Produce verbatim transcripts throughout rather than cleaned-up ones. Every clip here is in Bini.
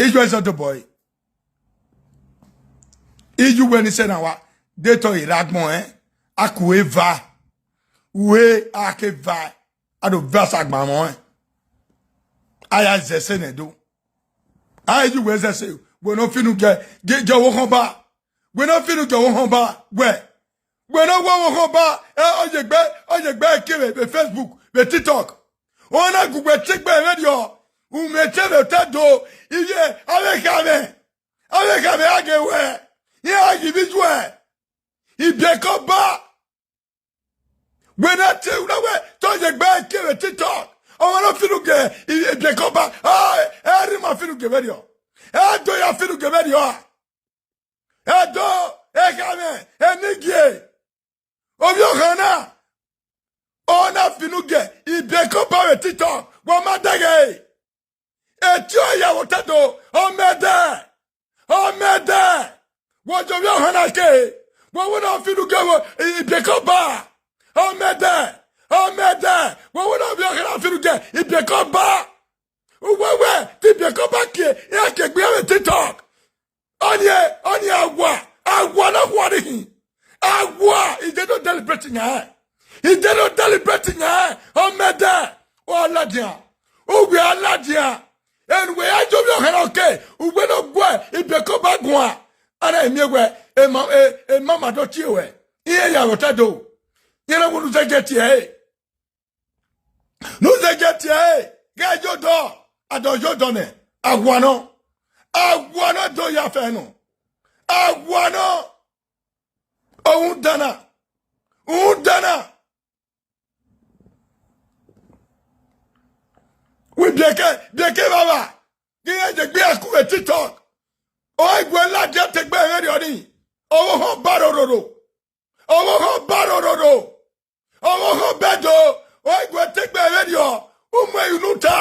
Ijuẹ zẹ odobọ ẹre. Ijuẹ ni sẹ na wa, de tọ ira agbọn ẹn, a ku eva, ue a ke va, a do va sa gban mwẹ. A ya zẹ ẹse nẹ do. A Ijuẹ zẹ ẹse, wẹ ne ọ finu gie, gie, gie ọvbokhan ba. Wẹ ne ọ finu gie ọvbokhan ba, wẹ. Wẹ ne ọ wẹ ọvbokhan ba, ẹ, ọ ye egbe, ọ ye egbe ke vbe, vbe Facebook, vbe TikTok. Ọ na gu wẹ te egbe vberriọ, u mwẹ te vbe otọ do, ivbi avbe khamẹ, avbe khamẹ a ghe wẹ, iran ghi vbe ijuẹ, ibiẹka ọba. Wẹ na te, u na wẹ, te ọ ye egbe ke vbe TikTok, ọmwa ne ọ finu gie, i-, ibiẹka ọba, a, ẹ rhie ima finu gie vberriọ, ẹ do ya finu gie vberriọ a. Ẹdo, ekhamẹ, enigie, ovbi ọkhan na, ọ na finu gie ibiẹka ọba vbe TikTok, wẹ ma dẹghe. Etiọ ya vbe otọ do, ọ mẹ dẹ, ọ mẹ dẹ. Wẹ jẹ ovbi ọkhan na ke, wẹ wẹ na finu gie vbe ibiẹka ọba, ọ mẹ dẹ, ọ mẹ dẹ. Wẹ wẹ na ovbi ọkhan na finu gie ibiẹka ọba. Uwẹ wẹ, te ibiẹka ọba kie, iran kie egbe iran vbe TikTok. Ọni, ọni awa, awa ne ọ khua rihìn. Awa, I de do deliberate yan. I de do deliberate yan, ọ mẹ dẹ, ọ ladian. Uwẹ a ladian. Enu wẹ ya jẹ ovbi ọkhan na ke, uwẹ ne ọ guẹ, ibiẹka ọba guan. Ana emiẹn wẹ, ema, e, ema ma do tie wẹ. Iran ya vbe otọ do. Iran wẹ unu zẹgẹ tie ẹre. Ne u zẹgẹ tie ẹre, ghẹ ye odọ, a do ye odọ nẹ, awa nọ, awa nọ do ya fẹ nọ, awa nọ, ohun dana, ohun dana. Wẹ ibiẹka, ibiẹka evbavba, ghi iran ye egbe iran ku vbe TikTok, ọ i gu ladian te egbe vberriọ nii, ọvbokhan ọba rororo, ọvbokhan ọba rororo. Ọvbokhan ọba do, ọ i gu te egbe vberriọ, u mu ẹre unu ta.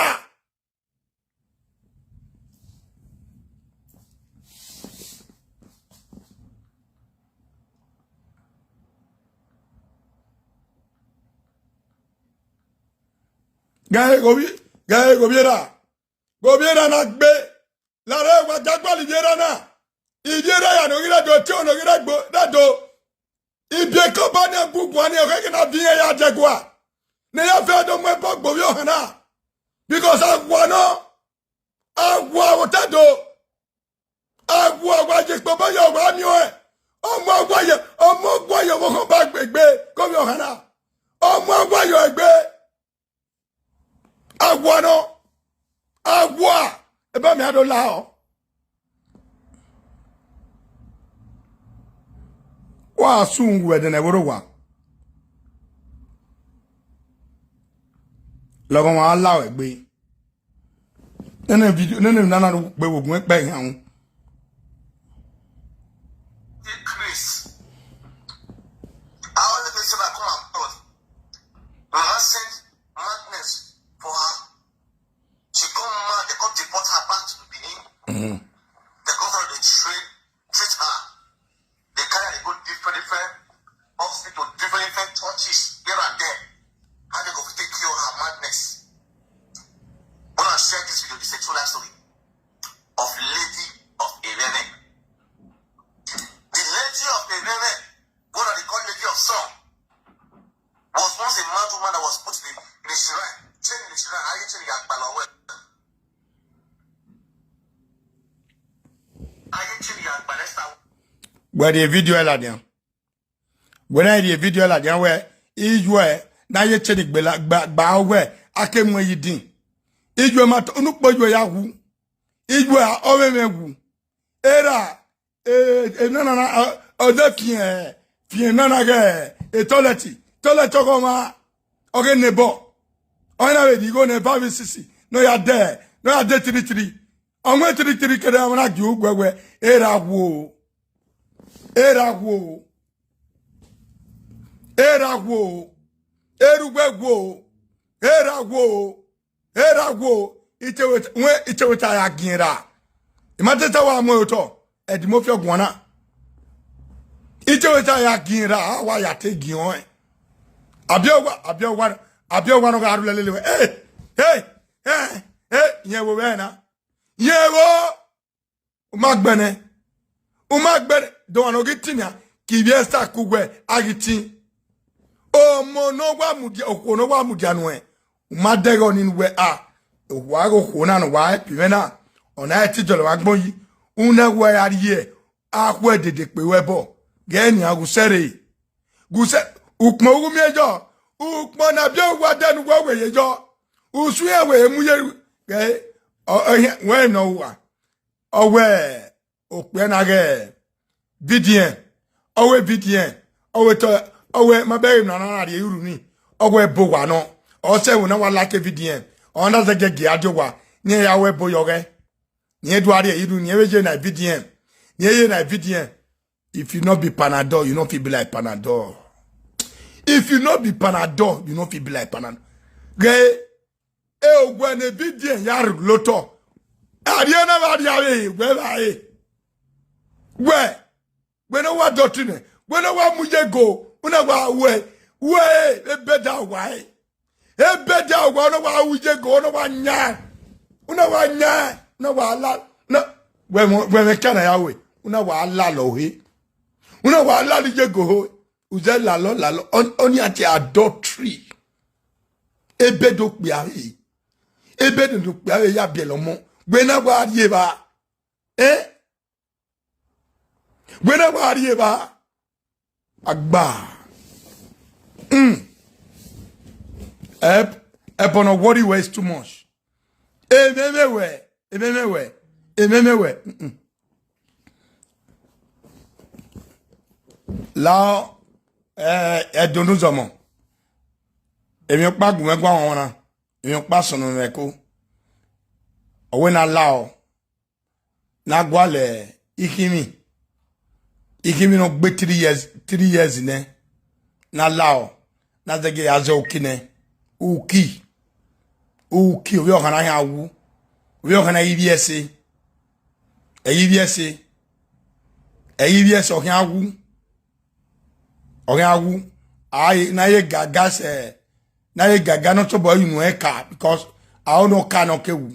Gha he ghe ovbi, gha he ghe ovbi erha. Ghe ovbi erha na gbe, lare wa gia gualọ ivbi erha na. Ivbi erha ya ne ọ ghi rre do, etiọnrẹn ne ọ ghi rre gbo, rre do. Ibiẹka ọba ne gu guan ni, ọ khẹke na viọ iran ya dẹgua. Ne ya fẹ do mu ẹbọ gbe ovbi ọkhan na. Because awa nọ, awa vbe otọ do. Awa wa ye ekpobọ ye, wa miẹn ọẹn. Ọmọ awa ye, ọmọ awa ye ọvbokhan ọba gbe egbe ke ovbi ọkhan na. Ọmọ awa ye egbe. Awa nọ, awa, ebe mẹ a do lahọ. Wa sun uwu ẹdẹnẹ vbe rre owa. Lọghọmwa a la ruẹ egbe. Nene video, nene nana ru gbe wo gun ekpẹ yan. Increase. How the person that come abroad, rehearsing madness for her. She come mad, they come deport her back to Benin. Mm-hmm. They come from the train, treat her. They carry her go different, different hospital, different, different churches, here and there. How they go take care of her madness? Wanna share this video, this is a true life story of Lady of Erere. The Lady of Erere, what are they called, Lady of Song, was once a mad woman that was put in, in a shrine. Chain in a shrine. Ayé chain ya gbala ọwọ́ ẹ̀. Ayé chain ya gbala Esther. Wẹ rhie video ẹre ladian. Wẹ na rhie video ẹre ladian wẹ, iyuẹ ne ayé chain gbala, gba, gba ọwọ́ ẹ̀, a ke mu ẹre yi din. Iyuẹ ma tọ, unu kpo iyuẹ ya wu. Iyuẹ ọvbemwẹ wu. Erha, eh, eh, nana na, ọ, ọ de fiẹn, fiẹn nana ghẹ, eh, toilet, toilet ọghọmwa, ọ ghe neighbor. Ọ na vbe rhie igho nẹ, five six, ne ọ ya dẹ, ne ọ ya dẹ three three. Ọ wẹ three three kere, ọ na gie uguẹ wẹ, erha wo, erha wo, erha wo, erha uwẹ wo, erha wo. Erha wo, iteweta, wẹ iteweta ya giẹn ra. I ma te ta wa mu ẹre otọ, ẹdimọfi ọguan na. Iteweta ya giẹn ra, a wa ya te giẹn ọẹn. Abiọwa, abiọwa, abiọwa nọ gha rhulẹ lele wẹ. Hey, hey, hey, hey, yẹn wo vbe na. Yẹn wo, Ma gbẹnnẹ. U ma gbẹnnẹ, dọmwa ne ọ ghi tin nian, ke ivbi Esther ku wẹ a ghi tin. Ọmọ ne ọ wa mudia, okhuo ne ọ wa mudia nuẹn, u ma dẹghe ọnii ne uwẹ a, wa ghe okhuo na ne ọ wa help mwẹ na, ọ na i te jọlọ vbe agbọn yi, u na wẹ a rhie akhuẹ dede kpe ruẹ ẹbọ, ghẹ nian ghẹ usẹ rre. Ghẹ usẹ, ukpọn u miẹn yọ, ukpọn ne a biẹ uwa dẹ ne uwa wẹ ye yọ, usun iran wẹ mu ye, ghẹ, ọ, ọ, wẹ nọ uwa, ọ wẹ, okpia na ghẹ V D N, ọ wẹ V D N, ọ wẹ tọ, ọ wẹ ma bẹghe na na rhie uru ni, ọ wẹ bo wa nọ, ọ sẹ ẹvbo na wa like V D N, ọ na zẹgiẹ gie a die owa, ne iran ya wẹ bo yọ ghẹ, ne iran do a rhie uru, ne iran vbe ye na V D N, ne iran ye na V D N. If you no be Panadol, you no fit be like Panadol. If you no be Panadol, you no fit be like Panadol. Ghẹ, e owẹ ne V D N ya rhie lotọ. Arrie na vbe arria vbe wẹ vbe are. Wẹ, wẹ ne wa dọtun nẹ, wẹ ne wa mu ye go, u na wa wẹ, wẹ, ebe da wa e. Ebe da wa, u na wa ru ye go, u na wa yan, u na wa yan, u na wa la, na, wẹ, wẹ, wẹ mwẹ ka na ya wẹ, u na wa la lọ he, u na wa la ye go ho, u zẹ lalọ lalọ, ọ, ọ ni a tie adultery. Ebe do kpia vbe, ebe do kpia vbe ya biẹlẹ ọmọ, wẹ na wa rhie evba, eh? Wẹ na wa rhie evba, agba. Mm. Ep-, ẹbọ ne ọ worry wẹ is too much. Ememe wẹ, ememe wẹ, ememe wẹ. Mm-mm. Lao, eh, ẹdundu zọmọ. Emwi ọkpa gu mwẹ gua wọn na, emwi ọkpa sọnnọ mwẹ ko. Ọ wẹ na lao. Ne a gualọ ikhinmwi, ikhinmwi ne ọ gbe three years, three years nẹ, ne a lao, ne a zẹgiẹ ya zẹ uki nẹ, uki, uki, ovbi ọkhan na khian wu, ovbi ọkhan na i vbiẹ ẹse, ẹ i vbiẹ ẹse, ẹ i vbiẹ ẹse, ọ khian wu, ọ khian wu, a ye, ne a ye gaga sẹ, ne a ye gaga ne ọ tobọ unu ẹn ka, because a o ne ọ ka ne ọ ke wu.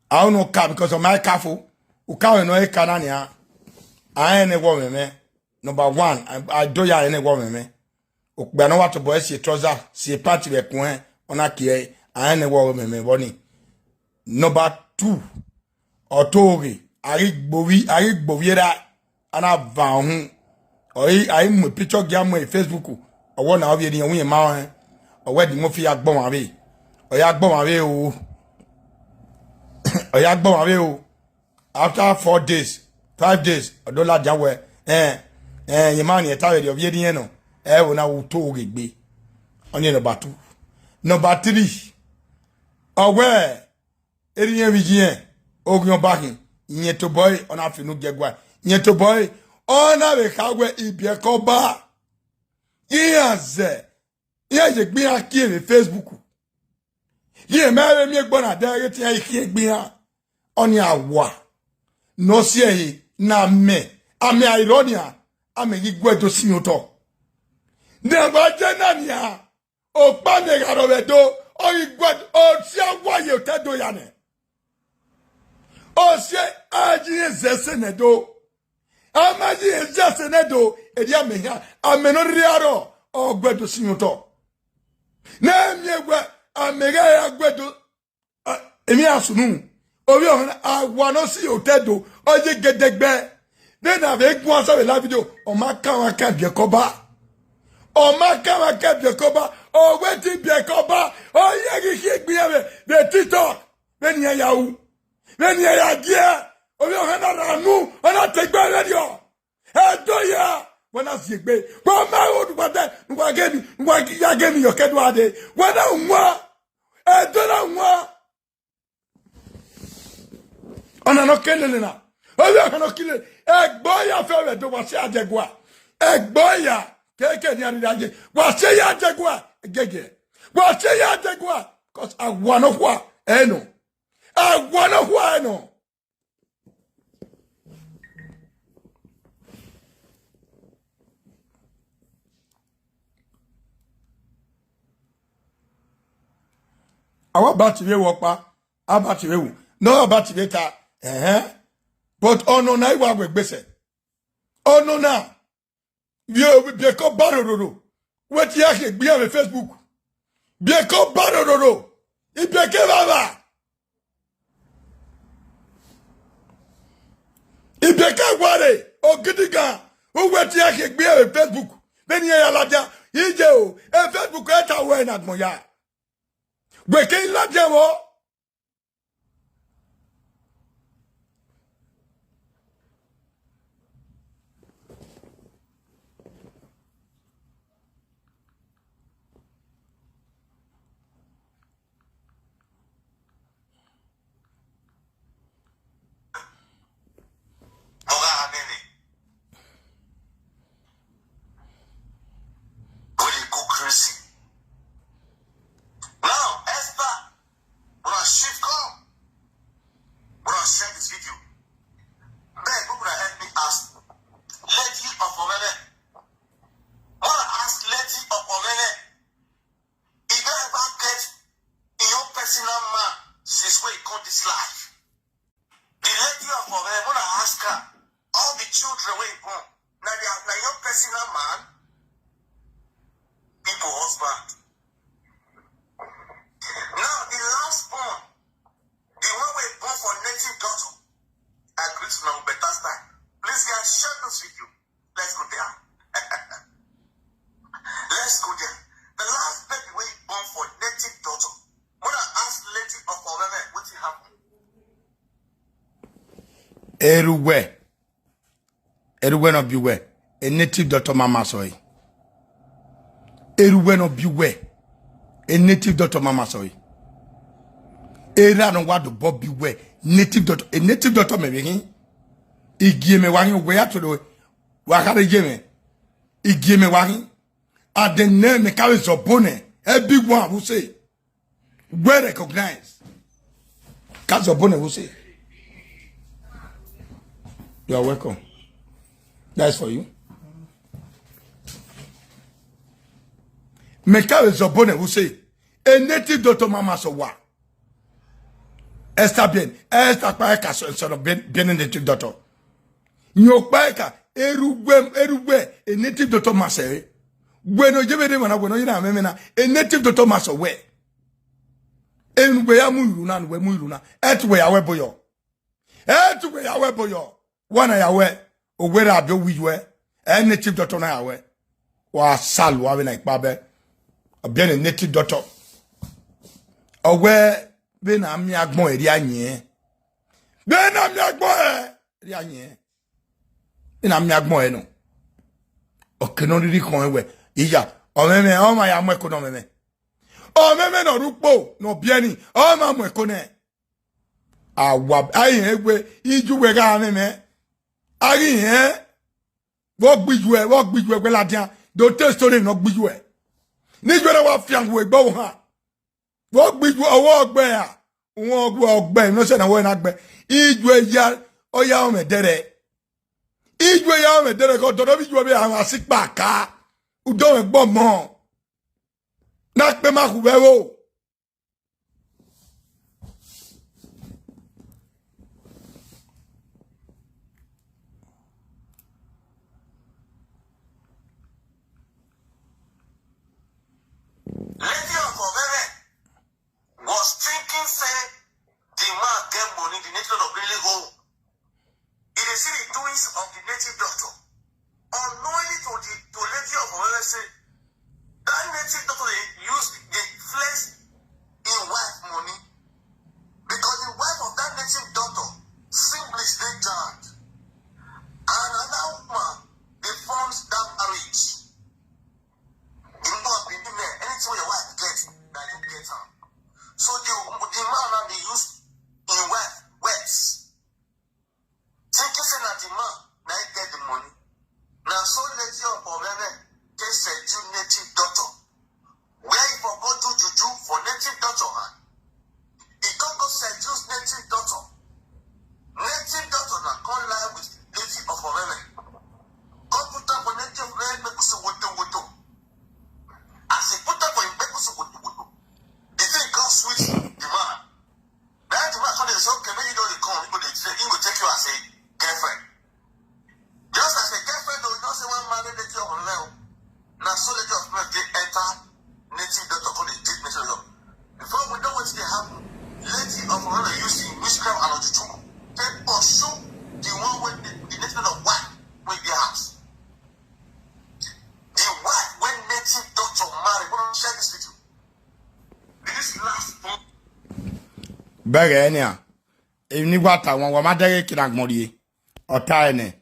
A o ne ọ ka because ọ ma ka fo. U ka mwẹ ne ọ ka na nian. A rẹn ne ẹghẹ ọmwẹmwẹ. Number one, a, a do ya rẹn ne ẹghẹ ọmwẹmwẹ. Okpia ne ọ wa tobọ ẹre si trouser, si pant vbe ẹkun ẹn, ọ na kie ẹre, a rẹn ne ẹghẹ ọmwẹmwẹ vbọ ni. Number two, ọ to ghe, a ghi gbe ovbi, a ghi gbe ovbi erha, a na van uhunmwu. Ọ i, a i mu picture gia mu Facebook, ọ wẹ ọna ovbi erha, ọ wẹ irẹn ma rẹn, ọ wẹ Edimofi ya gbe ọmwa vbe, ọ ya gbe ọmwa vbe o, ọ ya gbe ọmwa vbe o. After four days, five days, ọ do ladian wẹ, ẹn, ẹn, irẹn ma rẹn ta vberriọ, ovbi erha irẹn nọ, ẹvbo na u to ghe egbe. Ọni number two. Number three, ọ wẹ, erha irẹn vbe iye irẹn, oghian ọba khin, irẹn tobọ ẹre, ọ na fi unu gie ẹguae, irẹn tobọ ẹre, ọ na vbe kha wẹ ibiẹka ọba, iran zẹ, iran ye egbe iran kie vbe Facebook, iran ma vbe miẹn egbe ọna dẹ ghe te iran i khian egbe iran, ọni a wa, ne ọ si ẹre, ne amẹ, amẹ a i rrọọ nian, amẹ ghi gu ẹre do si iyẹn otọ. Ne a wa je na nian, okpa ne gha rrọọ vbe Ẹdo, ọ ghi gu ẹre, osia wa ye otọ Ẹdo ya nẹ. Osia a ji irẹn zẹ ẹse ne Ẹdo. A ma ji irẹn zẹ ẹse ne Ẹdo, erriọ amẹ hia, amẹ ne ọ rhirhi arrọọ, ọ gu ẹre do si iyẹn otọ. Ne a miẹn wẹ, amẹ ghẹ ya gu ẹre do, a, emwi a sunu, ovbi ọkhan na, a wa ne ọ si otọ Ẹdo, ọ ye gẹdẹgbẹ. Vbene a vbe guan sa vbe la video, ọ ma kan mwa kan ibiẹka ọba. Ọ ma kan mwa kan ibiẹka ọba, ọ wẹ te ibiẹka ọba, ọ ye ghi khian egbe iran vbe, vbe TikTok, vbene iran ya ru, vbene iran ya gie, ovbi ọkhan na rra unu, ọ na te egbe vberriọ. Ẹdo ya, wẹ na ziegbe, wẹ ma ru ne uwa dẹ, ne uwa ghe emwi, ne uwa ya ghe emwi yọ ke do a dee, wẹ na wan, Ẹdo na wan. Ọna ne ọ ke lele na. Ovbi ọkhan ne ọ ke lele. Egbe ọ ya fẹ vbe Ẹdo, wa si a jẹ gua. Egbe ọ ya, keke ne iran rhirhi a ye. Wa si ya jẹ gua. Gege. Wa si ya jẹ gua. Cause a wa ne ọ khua, ẹ nọ. A wa ne ọ khua, ẹ nọ. A wa ba ti vbe wu ọkpa, a ba ti vbe wu. Ne ọ ba ti vbe ta, ẹhẹn. But ọnọ na I wa wẹ gbe sẹ. Ọnọ na, vbe, vbe biẹko ba rororo. Wẹ te ya khie egbe iran vbe Facebook. Biẹko ba rororo. Ibiẹko evbavba. Ibiẹko ẹguare, ogidigan, uwẹ te ya khie egbe iran vbe Facebook. Vbene iran ya ladian, iye o, e Facebook ẹ ta wẹ ne agbọn ya. Wẹ ke I ladian vbọ. Ọ gha nene. Holy go crazy. Now, Esther, una shift come. Una share this video. Beg, people that help me ask Lady of Omele. Una ask Lady of Omele. He never get in your personal man since when he come this life. The lady of Omele, when I ask her, all the children wey he born, na their, na your personal man, people husband. Now, the last born, the one wey born for native daughter, I greet una with better style. Please, guys, share this video. Let's go there. Let's go there. The last baby wey born for native daughter. When I ask lady of Omele, wetin happen? Erha uwẹ, erha uwẹ ne ọ biẹ uwẹ, a native daughter ma ma sẹ ọre. Erha uwẹ ne ọ biẹ uwẹ, a native daughter ma ma sẹ ọre. Erha ne ọ wa dobọ biẹ uwẹ, native daughter, a native daughter mẹ vbe khin. I gie mẹ wa khin, uwẹ ya tuẹ do, wa khare ye mwẹ. I gie mẹ wa khin. Adẹn ne mẹ ka vbe zẹ obọ nẹ, everyone will say, well recognize. Ka zẹ obọ nẹ will say, you are welcome. That's for you. Mẹ ka vbe zẹ obọ nẹ will say, a native daughter ma ma sẹ owa. Esther biẹ, Esther kpa ẹka sọ, sọ biẹ, biẹ ne native daughter. Yan ọkpa ẹka, erha uwẹ, erha uwẹ, a native daughter ma sẹ ẹre. Wẹ ne ọ ye vbe rre emwa na, wẹ ne ọ ye na mwẹ mwẹ na, a native daughter ma sẹ wẹ. Enu wẹ ya mu iru na, ne uwẹ mu iru na, ẹ te uwẹ ya wẹ boyọ. Ẹ te uwẹ ya wẹ boyọ. Wa na ya wẹ, owẹ ra biẹ owi yuẹ, ẹ native daughter na ya wẹ. Wa salu avbe na ikpa bẹ. Ọ biẹ ne native daughter. Ọ wẹ vbene a miẹn agbọn ẹre a yẹn. Vbene a miẹn agbọn ẹre a yẹn. Vbene a miẹn agbọn ẹre nọ. Ọ ke ne ọ rhirhi khọn wẹ, iya, ọmwẹmwẹ, ọ ma ya mu ẹko ne ọmwẹmwẹ. Ọmwẹmwẹ ne ọ rre ukpo ne ọ biẹ ni, ọ ma mu ẹko nẹ. A wa, a i hẹn wẹ, iye uwẹ gha mwẹmwẹ. A ghi hẹn, vbe ọ gbe iye uẹ, vbe ọ gbe iye uẹ wẹ ladian, do te story ne ọ gbe iye uẹ. Ne iye uẹ na wa fian wẹ egbe ohan. Vbe ọ gbe iye uẹ, ọwọ ọgbẹ ra, wọn ọgbẹ ọgbẹ, ne ọ sẹ na wẹ na gbẹ. Iye uẹ ya, ọ ya ọmwẹ dẹrẹ. Iye uẹ ya ọmwẹ dẹrẹ, ke ọ dọdọ vbe iye uẹ vbe a si kpa ka. Udọ mwẹ gbọ mọ. Na kpe ma khu vbe ẹvbo. Lady of Omele was thinking say the man get money, the native of really go. He dey see the doings of the native doctor. Unknowingly to the, to lady of Omele say, that native doctor dey use, dey flex him wife money because the wife of that native doctor English dey jammed. And another woman dey fund that marriage. The woman be the man, anything wey your wife get, na you get am. So the, the man now dey use him wife words. Thinking say na the man na him get the money. Na so lady of Omele take seduce native doctor. Where he for go do juju for native doctor hand. He come go seduce native doctor. Native doctor na come lie with lady of Omele. Come put am for native of Omele make we see woto woto. As he put am for him make we see woto woto, the thing come sweet the man. That the man come dey say, okay, make you no dey come, he go dey, he go take you as a Bẹghe nian, emwi ne I wa ta wan, wa ma dẹghe ke ne agbọn rrie. Ọ ta ẹnẹ.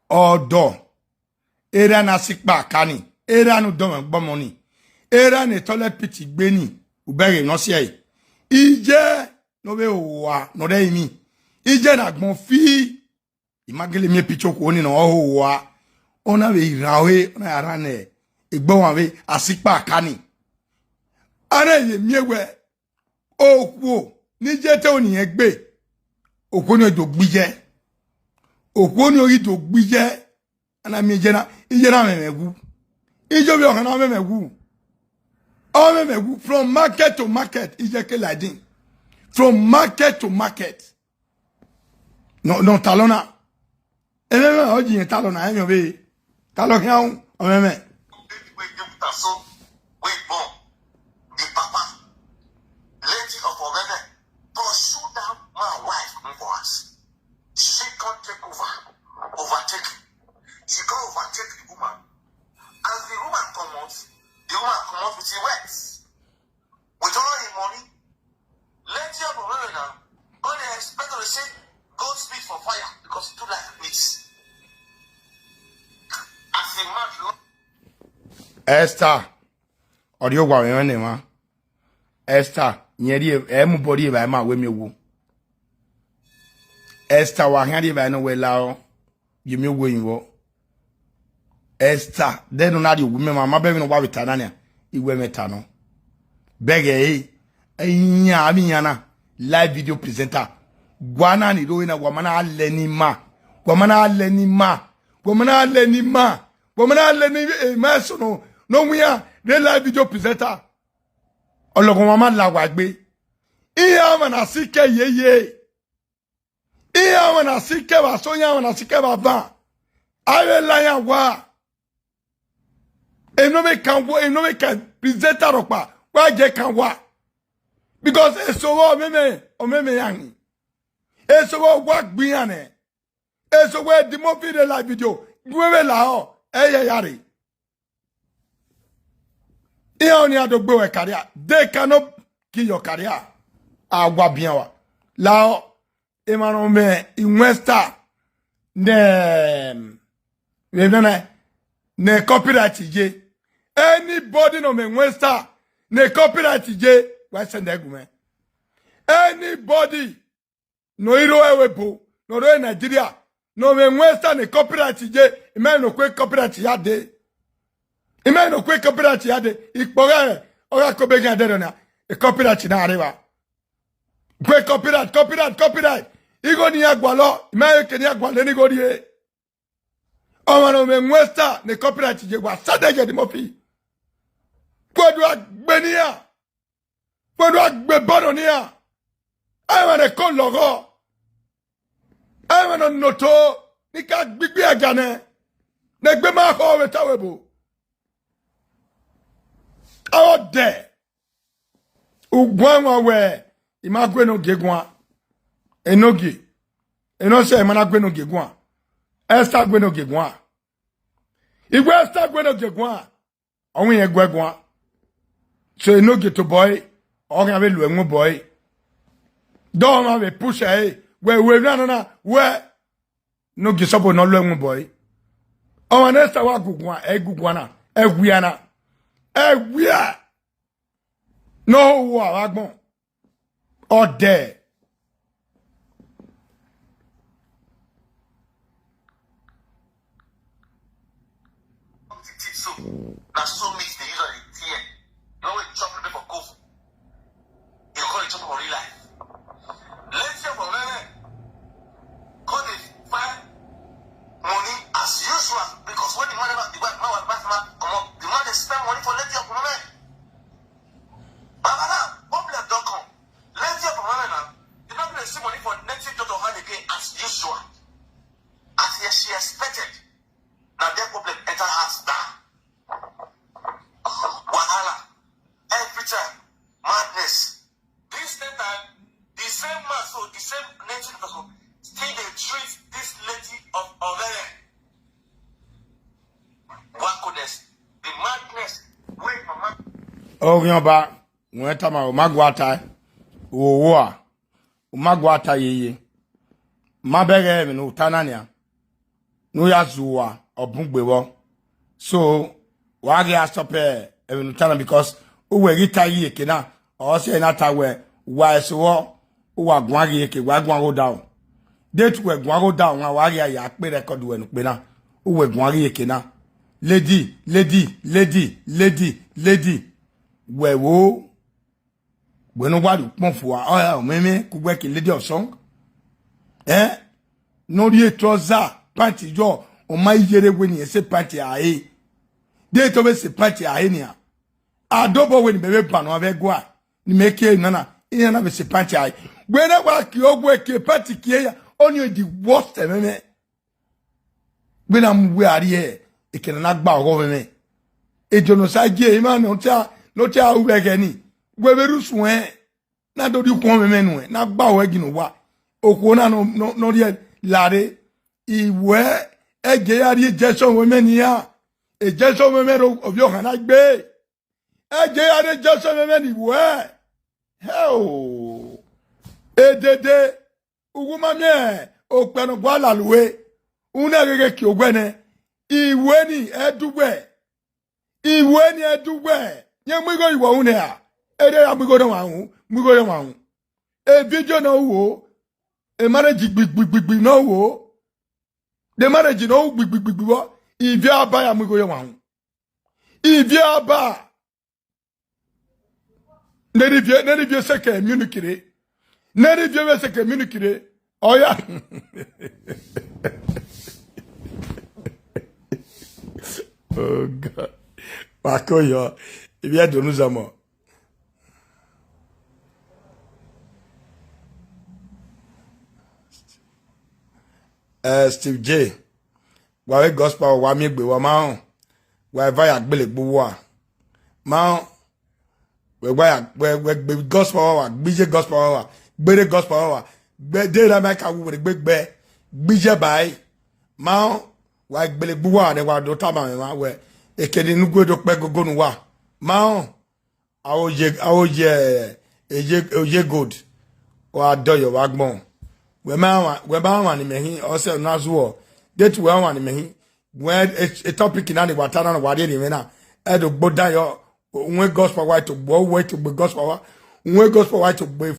Ọdọ, erha na si kpa ka ni, erha ne udọmwẹ gbọmọ ni, erha ne toilet pit gbe ni, ubẹghe ne ọ si ẹe. Iye ne ọ vbe hoho ua ne ọ rre ẹrinmwi, iye ne agbọn fi. I ma gele miẹn picture okhuo ni ne ọ hoho ua, ọ na vbe rhan ore, ọ na ya rhan ne egbe ọmwa vbe a si kpa ka ni. A na ye miẹn wẹ okhuo ni ye te oni ẹn gbe, okhuo ni do gbe iye, okhuo ni ghi do gbe iye, a na miẹn iye na, iye na mwẹ mwẹ wu. Iye ovbi ọkhan na mwẹ mwẹ wu. Ọ mwẹ mwẹ wu from market to market, iye ke like this. From market to market. Ne ọ talọ na. Ẹmwẹ mwẹ ọ yi irẹn talọ na, ẹmwẹ ọvbehe. Talọ khian ru, ọ mwẹ mwẹ. Baby wey dey with am so, wey born, the papa, lady of Omeme, pursue that man wife comot for house. She come take over, overtake. She come overtake the woman. As the woman comot, the woman comot with him wet. With all him money, lady of Omeme now, come dey expect to see gold smith for fire because he too like meat. As a man, Esther, ọ rhie owa mwẹ ne emwa. Esther, yẹn rhie, ẹ mu obọ rhie evbare ma wẹ miẹn owo. Esther, wa khian rhie evbare ne ọ wẹ la ọ, ye miẹn owo yin vbọ. Esther, de ne ọ na rhie owa mwẹ ma, ma bẹ vbene wa vbe ta na nian, I wẹ mwẹ ta nọ. Bẹghe ẹre, iyan avbe iyan na, live video presenter. Wa na ni roro na, wa ma na lẹ ni ma. Wa ma na lẹ ni ma. Wa ma na lẹ ni ma. Wa ma na lẹ ni, eh, ma eso no, no wian, re live video presenter. Ọlọghọmwa ma la wa egbe. Iran ọmwa na sikẹ yeye. Iran ọmwa na sikẹ vbe asọn, iran ọmwa na sikẹ vbe avan. A vbe la iran wa. Emwi ne ọ vbe kan wo, emwi ne ọ vbe kan presenter rhọkpa, wa je kan wa. Because eso vbe Omeme, Omeme iran ni. Eso vbe wa gbe iran nẹ. Eso vbe Eddie Murphy rre live video, gu vbe lahọ, ẹ i ya ya rre. Iran ọnii a do gbe wẹ career, they cannot kill your career. A wa bian wa. Lahọ, emwa ne ọ mwẹ iwẹn star, ne, vbe nana, ne copyright ye. Anybody ne ọ mwẹ iwẹn star, ne copyright ye, wa send ẹre gu mwẹ. Anybody ne ọ i rre ẹvbo ebo, ne ọ rre Nigeria, ne ọ mwẹ iwẹn star ne copyright ye, I ma rẹn ne okue copyright ya dee. I ma rẹn ne okue copyright ya dee. Ikpọ gha, ọ gha kobọ eghian dẹrriọ na, e copyright na rre evba. Kue copyright, copyright, copyright. Igho ne iran gualọ, I ma rẹn eke ne iran gualọ ne igho rrie. Ọmwa ne ọ mwẹ iwẹn star ne copyright ye, wa send ẹre ye Eddie Murphy. Kue do gbe ne iran. Kue do gbe bọdọ ne iran. Ẹmwẹ ne ko lọghọ. Ẹmwẹ ne ọ noto ni ka gbigbi ẹga nẹ. Ne egbe ma khọ vbe ta wẹ ebo. Ọ dẹ. U guan wan wẹ, I ma gu Enogie guan. Enogie. Enọ sẹ, I ma na gu Enogie guan. Esther gu Enogie guan. I wẹ Esther gu Enogie guan. Ọ wẹ irẹn gu ẹre guan. So Enogie tobọ ẹre, ọ khian vbe lu ẹwẹn obọ ẹre. Dọmwa vbe push ẹre, wẹ, wẹ emwi na nọ na, wẹ Enogie sọbọ ne ọ lu ẹwẹn obọ ẹre. Ọmwa ne Esther wa gu guan, ẹ i gu guan na, ẹ wia na. Ẹ wia. Ne ọ hoho ua vbe agbọn. Ọ dẹ. So, na so meat dey use am dey tear. You know when chop dey for cough. You call it chop for real life. Let's say for rere. Come dey find money as usual because when the man never, the wife, man was back, man comot, the man dey spend money for letting up women. Baba, now, problem don come. Let's hear from Mama now. The problem is see money for native daughter hand again as usual. As yes, she expected. Now their problem enter house down. Wahala. Every time. Madness. This same time, the same man, so the same native daughter, still dey treat this lady of Orere. Wackoness. The madness. Wait, Mama. Oghiọba. Wẹ tama, ọ ma gua tae. Owa, u ma gua ta yeye. Ma bẹghe ẹmwẹ ne u ta na nian, ne u ya zẹ uwa ọ bun gbe vbọ. So, wa ghi a stop, eh, ẹmwẹ ne u ta na, because uwẹ ghi ta ghi eke na, ọ sẹ na ta wẹ, wa eso vbọ, uwa guan ghi eke, wa guan gho da o. Deghẹ uwẹ guan gho da o, wan wa ghi a ya kpe record wẹ ne ukpe na, uwẹ guan ghi eke na. Lady, lady, lady, lady, lady. Wẹ wo, wẹ ne uwa rhie ukpọn fua, ọ ya ọmwẹmwẹ kugbe ke lady of song. Eh? Ne ọ rhie trouser, pant yọ, ọ ma yere wẹ ne irẹn sẹ pant a re. Deghẹ ọ vbe sẹ pant a re nian. A dobọ wẹ ne imẹ vbe ban uan vbe ẹguae, ne imẹ kie nana, iran na vbe sẹ pant a re. Wẹ ne wa kie ogue kie pant kie ya, ọni the worst ẹmwẹmwẹ. Wẹ na mu wẹ a rhie eke ne a na gba ọghọ mwẹ mwẹ. Edio ne ọ sa gie ima ne ọ tia, ne ọ tia ru vbe ẹghẹ ni, wẹ vbe rre usun ẹn, na do rhie ukhuọnmwẹmwẹ nuẹn, na gba ọghọ ẹgi ne uwa. Okhuo na nọ, nọ, nọ rhie lare, iwẹ ẹgie ya rhie ejection mwẹ mwẹ nian, ejection mwẹ mwẹ ro ovbi ọhan na gbe. Ẹgie ya rhie ejection mwẹ mwẹ ne iwẹ. Hẹ o. Edede, uwu ma miẹn okpia ne ọ gua lalue, u na gheghe kie owẹ nẹ, iwẹ ni ẹdẹ uwẹ, iwẹ ni ẹdẹ uwẹ, yẹn mu igho iwọ ru nẹ ra? Erriọ ya mu igho ne ọmwa ru, mu igho ye ọmwa ru. E video ne ọ ru o, e marriage gbigbigbigbi ne ọ ru o, de marriage ne ọ ru gbigbigbigbi vbọ, ivie aba ya mu igho ye ọmwa ru. Ivie aba. Ne rhie ivie, ne rhie ivie sẹ ke Munich rre. Ne rhie ivie vbe sẹ ke Munich rre. Ọ ya. Oh God. Wa ko yọ. Ivie do nu zamọ. Eh, Steve J. Wa vbe gospel, wa miẹn egbe, wa ma rẹn. Wa eva ya gbele gbe uwa. Ma rẹn. Wẹ wa ya, wẹ, wẹ gbe gospel wa, gbe iye gospel wa, gbe rre gospel wa, gbe de ra ma ka wu wẹ gbe gbe, gbe iye ba ẹre. Ma rẹn, wa gbele gbe uwa ne wa do tama mwẹ mwa wẹ, eke ne unu gue do kpẹ gogo ne uwa. Ma rẹn, a ho ye, a ho ye, eye, oye gold, wa dọyọ vbe agbọn. Wẹ ma wan, wẹ ma wan ni mẹ hin, ọ sẹ na zuọ, de tu wẹ wan ni mẹ hin. Wẹ e, e topic na ni wa ta na, wa rhie ne mwẹ na, ẹ do gbo dan yọ, wẹ gospel wa to gbo, wẹ to gbe gospel wa, wẹ gospel wa to gbe